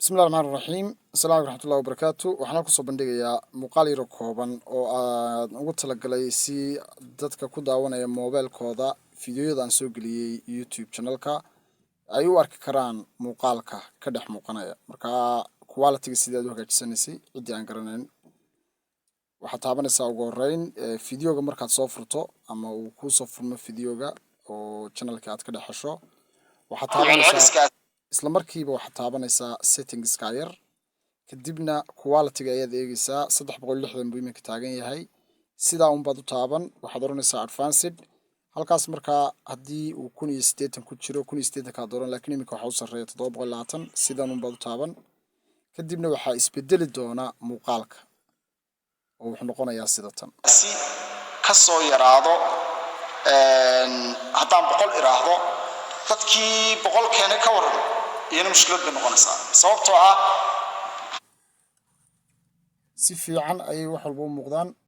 Bismillahi raxmaani raxiim. Asalamu calaykum raxmatullahi wabarakaatu. Waxaan halka kusoo bandhigayaa muuqaal yaro kooban oo aan ugu talagalay si dadka ku daawanaya moobeelkooda fiidiyoyada aan soo geliyey YouTube channelka ay u arki karaan muuqaalka ka dhex muuqanaya. Marka quality-ga sidii aad u hagaajisanaysay, ciddii aan garanayn, waxaad taabanaysaa ugu horeyn videoga. Markaad soo furto ama uu kuusoo furmo videoga oo channelka aad ka dhex hesho, waxaad taabanaysaa isla markiiba, waxaad taabanaysaa settingska yar. Kadibna quality-ga ayaad eegeysaa. 360 buu iminka taagan yahay. Sidaa unbaad u taaban, waxaad oranaysaa advanced halkaas. Markaa haddii uu 1080 ku jiro, 1080 kaa dooran, lakiin iminka waxaa u sarreeya 720. Sidan unbaad u taaban. Kadibna waxaa isbedeli doona muuqaalka oo wuxuu noqonayaa sida tan. Si ka soo yaraado, haddaan 100 iraahdo, dadkii 100 keenay ka waran? Iyana mushkilad bay noqonaysaa, sababtoo ah Si fiican ayay wax walba u muuqdaan.